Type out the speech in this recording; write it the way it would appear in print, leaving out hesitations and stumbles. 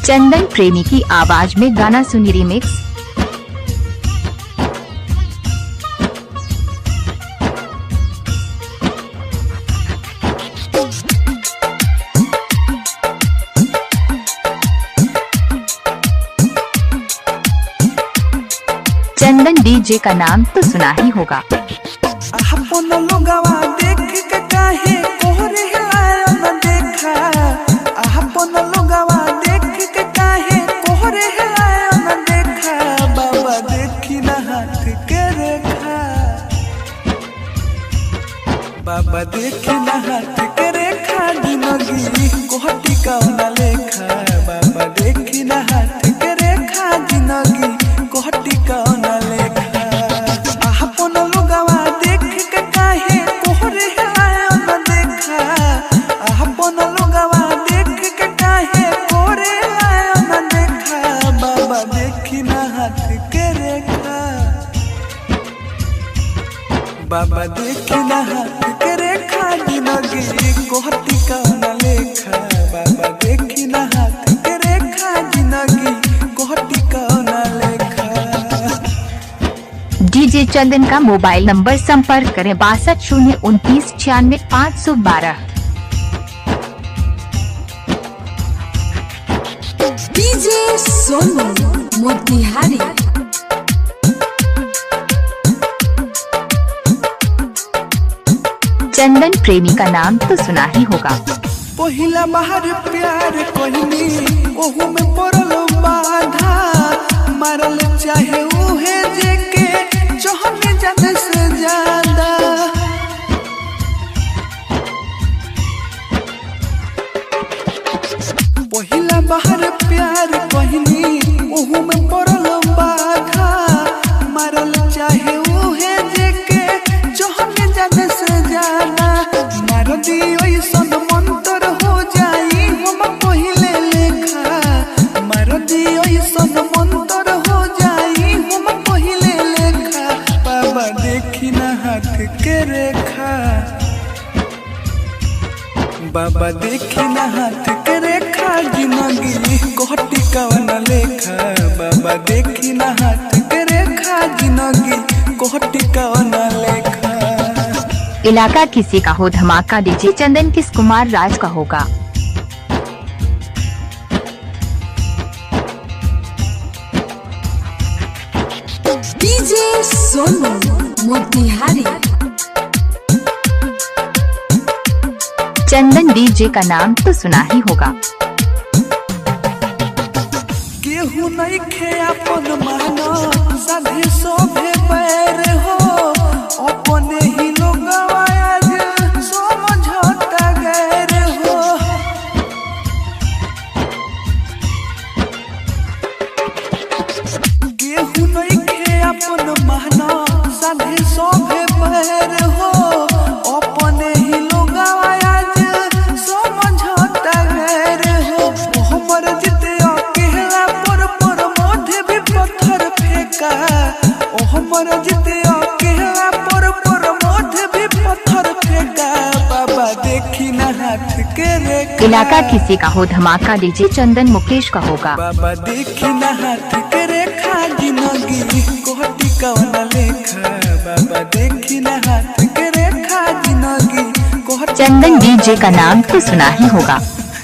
चंदन प्रेमी की आवाज में गाना सुनी रिमिक्स। चंदन डीजे का नाम तो सुना ही होगा। अपन लोगवा देख के काहे कोहरे हिलायो न देखा, अपन लोगवा देख के काहे कोहरे हिलायो न देखा। बाबा देखी ना हाथ के रेखा, बाबा देखी ना हाथ के रेखा, जिंदगी कोहटी कौना लेखा। बाबा देखी ना हाथ के रेखा, जिंदगी कोहटी कौना लेखा। अपन लोगवा देख के काहे कोहरे हिलायो न देखा, अपन लोगवा देख के काहे कोहरे हिलायो न देखा। बाबा देखी ना हाथ के रेखा, बाबा देखी ना हाथ के रेखा, जिंदगी कोहटी कौना लेखा। बाबा देखी ना हाथ के रेखा, जिंदगी कोहटी कौना लेखा। डीजे चंदन का मोबाइल नंबर संपर्क करें 62 0 29 96 512। डीजे सोनू मोतिहारी। चंदन प्रेमी का नाम तो सुना ही होगा। पहिला बाहर प्यार कहनी ओहू में पड़ल बाधा, मारल चाहे उहे जेके चहने जाने से ज्यादा। पहिला बाहर प्यार कहनी ओहू में पड़ल बाधा, मारल चाहे उहे जेके चहने जाने से ज्यादा। मार दियो ऐसन मंतर हो जाई हम पहिले लेखा, मार दियो ऐसन मंतर हो जाई हम पहिले लेखा। बाबा देखी ना हाथ के रेखा, बाबा देखी ना हाथ के रेखा, जिंदगी कोहटी कौना लेखा। बाबा देखी ना हाथ के रेखा, जिंदगी कोहटी कौना लेखा। इलाका किसी का हो धमाका डीजे चंदन किस कुमार राज का होगा। डीजे सोनू मोतिहारी। चंदन डीजे का नाम तो सुना ही होगा। केहू नहीं खे अपन मानो साधे शोभे पैर हो, अपने ही लोगवा आज समझता गैर हो। केहू नहीं खे अपन मानो साधे शोभे पैर हो, अपने ही लोगवा आज समझता गैर हो। हमर जिते अकेला पर मोधे भी पत्थर फेंका, ओ हमर जिते अकेला पर मोधे भी पत्थर फेंका। बाबा देखी ना हाथ के रेखा, इलाका किसी का हो धमाका डीजे चंदन मुकेश का होगा। बाबा देखी ना हाथ के रेखा, जिंदगी कोहटी कौना लेखा। बाबा देखी ना हाथ के रेखा, जिंदगी कोहटी चंदन डीजे का नाम तो सुना ही होगा।